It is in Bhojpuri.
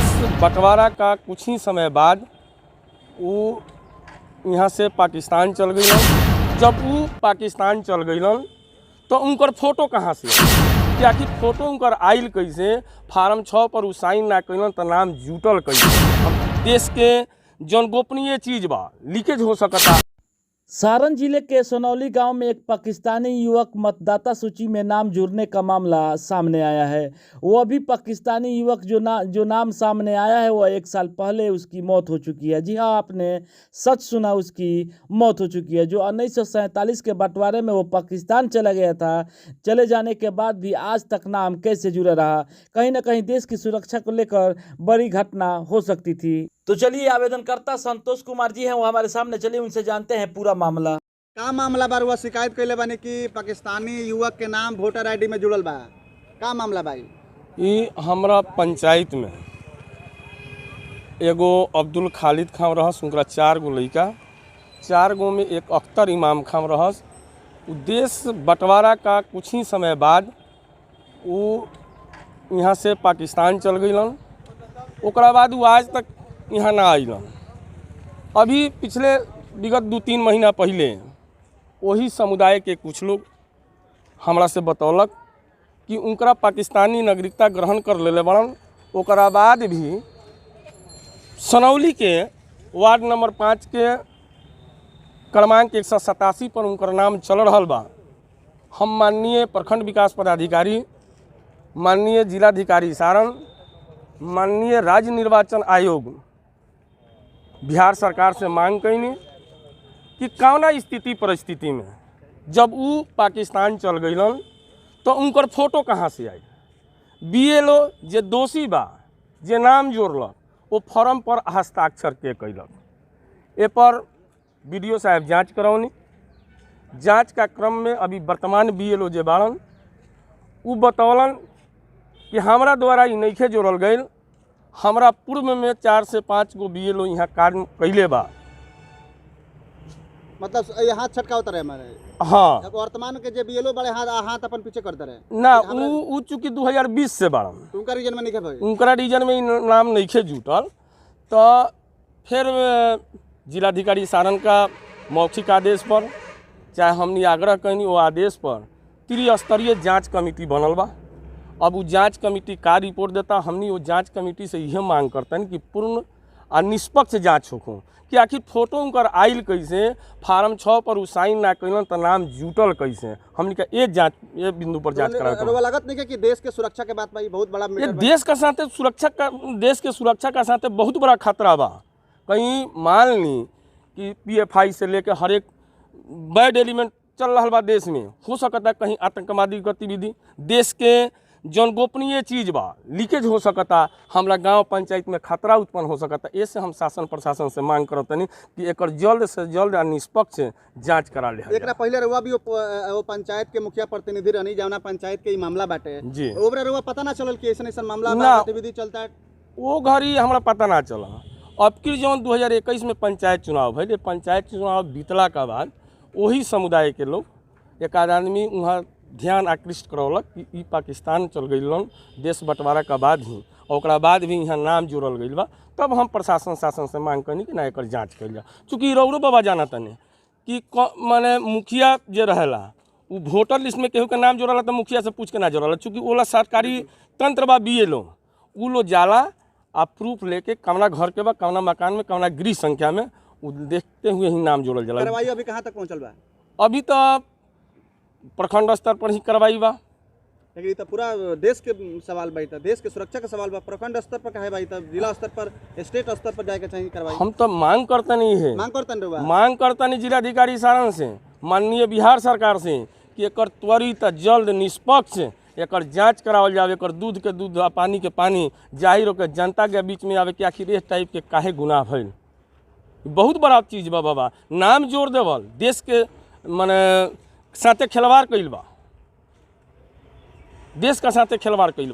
देश बंटवारा का कुछ ही समय बाद वो यहाँ से पाकिस्तान चल गईलन। जब वो पाकिस्तान चल गईलन तो उनकर फोटो कहाँ से आइल? कि आखिर फोटो उनकर आइल कैसे? फार्म 6 पर उ साइन ना कैलन तो नाम जुटल कैसे? अब देश के जौन गोपनीय चीज बा, लीकेज हो सकता। सारण जिले के सोनौली गांव में एक पाकिस्तानी युवक मतदाता सूची में नाम जुड़ने का मामला सामने आया है। वह भी पाकिस्तानी युवक जो नाम सामने आया है, वह एक साल पहले उसकी मौत हो चुकी है। जी हाँ, आपने सच सुना, उसकी मौत हो चुकी है। जो 1947 के बंटवारे में वो पाकिस्तान चला गया था, चले जाने के बाद भी आज तक नाम कैसे जुड़ा रहा? कहीं ना कहीं देश की सुरक्षा को लेकर बड़ी घटना हो सकती थी। तो चलिए, आवेदनकर्ता संतोष कुमार जी हैं, वो हमारे सामने। चलिए, उनसे जानते हैं पूरा मामला। का मामला बा? रुआ शिकायत कैले बानी कि पाकिस्तानी युवक के नाम वोटर आईडी में जुड़ल बा। का मामला भाई? ई हमरा पंचायत में एगो अब्दुल खालिद खान रहस। उनका चार गो लड़का, चार गो में एक अख्तर इमाम खान रहस। उ देश बंटवारा का कुछ ही समय बाद वो यहाँ से पाकिस्तान चल गईलन। ओकरा बाद वो आज तक यहाँ ना अइलन। अभी पिछले विगत 2-3 महीना पहले वही समुदाय के कुछ लोग हमरा से बतौलक कि उनकरा पाकिस्तानी नागरिकता ग्रहण कर लेले बड़न। ओकरा बाद भी सनौली के वार्ड नंबर 5 के क्रमांक 187 पर उनकर नाम चल रहल बा। हम माननीय प्रखंड विकास पदाधिकारी, माननीय जिलाधिकारी सारण, माननीय राज्य निर्वाचन आयोग, बिहार सरकार से मांग कैनी कि कौना स्थिति परिस्थिति में जब उ पाकिस्तान चल गईलन तो उनकर फोटो कहाँ से आई? बीएलओ जे दोषी बा, जे नाम जोड़लक, वो फॉर्म पर हस्ताक्षर के कैलक? ए पर बीडीओ साहब जांच करौनी। जांच का क्रम में अभी वर्तमान बीएलओ जे बाड़न, उ बतौलन कि हमरा द्वारा ई नइखे जोड़ल गईल। हमरा पूर्व में चार से पाँच गो बीएलओ यहाँ कार्य कैले बा। मतलब ये हाथ छटकावत रहे हमारे? हाँ। अब वर्तमान के जे बीएलओ बड़े, हाथ हाथ अपन पीछे करते रहे? ना, उ चूँकि 2020 से बाड़न। उनका रीजन में नहीं भाई? उनकरा रीजन में ई नाम नइखे जुटल। तो फिर जिलाधिकारी सारण का मौखिक आदेश पर, चाहे हमनी आग्रह कैनी वो आदेश पर, त्रिस्तरीय जांच कमिटी बनल बा। अब उ जांच कमिटी का रिपोर्ट देता। हमनी वो जांच कमिटी से यह मांग करतन कि पूर्ण आ निष्पक्ष जांच होखो कि आखिर फोटो उनकर आइल कैसे? फार्म 6 पर उ साइन ना कैलन तो नाम जुटल कैसे? हमनी का ये जांच, ये बिंदु पर जांच करावे के बा। रुआ लागत नहीं कि देश के सुरक्षा के बात भाई, बहुत बड़ा ये मैटर बा। देश का साथे सुरक्षा का, देश के सुरक्षा का साथे बहुत बड़ा खतरा बा। कहीं मान ली कि पीएफआई से लेकर हर एक बैड एलिमेंट चल रहा बा देश में, हो सकता है कहीं आतंकवादी गतिविधि, देश के जौन गोपनीय चीज बा, लीकेज हो सकता, हमरा गांव पंचायत में खतरा उत्पन्न हो सकता। ऐसे हम शासन प्रशासन से मांग करतनी कि एकर जल्द से जल्द आ निष्पक्ष जांच करा ले। एकरा पहले रुआ भी वो पंचायत के मुखिया प्रतिनिधि रहनी, जौना पंचायत के ई मामला बाटे। जी। ओबरा रुआ पता ना चलल कि ऐसन ऐसन मामला बा, ना। गतिविधि चलता है? वो घड़ी हमरा पता ना चला। अब की जौन 2021 में पंचायत चुनाव भइल, पंचायत चुनाव बीतला के बाद वही समुदाय के लोग एक आध आदमी वहाँ ध्यान आकृष्ट करौलक कि ई पाकिस्तान चल गईलन देश बंटवारा के बाद ही और ओकरा बाद भी यहाँ नाम जुड़ल गईल बा। तब हम प्रशासन शासन से मांग करनी कि ना, एकर जांच कइल जा। चूँकि रौरो बाबा जाना तने कि माने मुखिया जे रहेला, उ वोटर लिस्ट में केहू के नाम जोड़ला तो मुखिया से पूछ के ना जोड़ला। चूँकि ओला सरकारी तंत्र बा बीएलओ, उ लोग जाला आ प्रूफ लेके, कवना घर के बा, कवना मकान में, कवना गृह संख्या में, उ देखते हुए ही नाम जोड़ल जाला। कार्रवाई अभी कहाँ तक पहुंचल बा? अभी तो प्रखंड स्तर पर ही कार्रवाई बा। लेकिन ई तो पूरा देश के सवाल बा, ई तो देश के सुरक्षा के सवाल बा। प्रखंड स्तर पर काहे बा? ई तो जिला स्तर पर, स्टेट स्तर पर जाए के चाहिए कार्रवाई। हम तो मांग करते नहीं है। मांग करतन रुआ? मांग करता नहीं जिलाधिकारी सारण से, माननीय बिहार सरकार से कि एकर त्वरित आ जल्द निष्पक्ष एकर जांच करावल जावे। एकर दूध के दूध आ पानी के पानी जाहिर होकर जनता के बीच में आवे कि आखिर इस टाइप के काहे गुनाह भइल। बहुत बड़ा चीज़ बा बाबा, नाम जोड़ देवल देश के माने साथे खिलवाड़ कइल बा, देश का साथे खिलवाड़ कइल बा।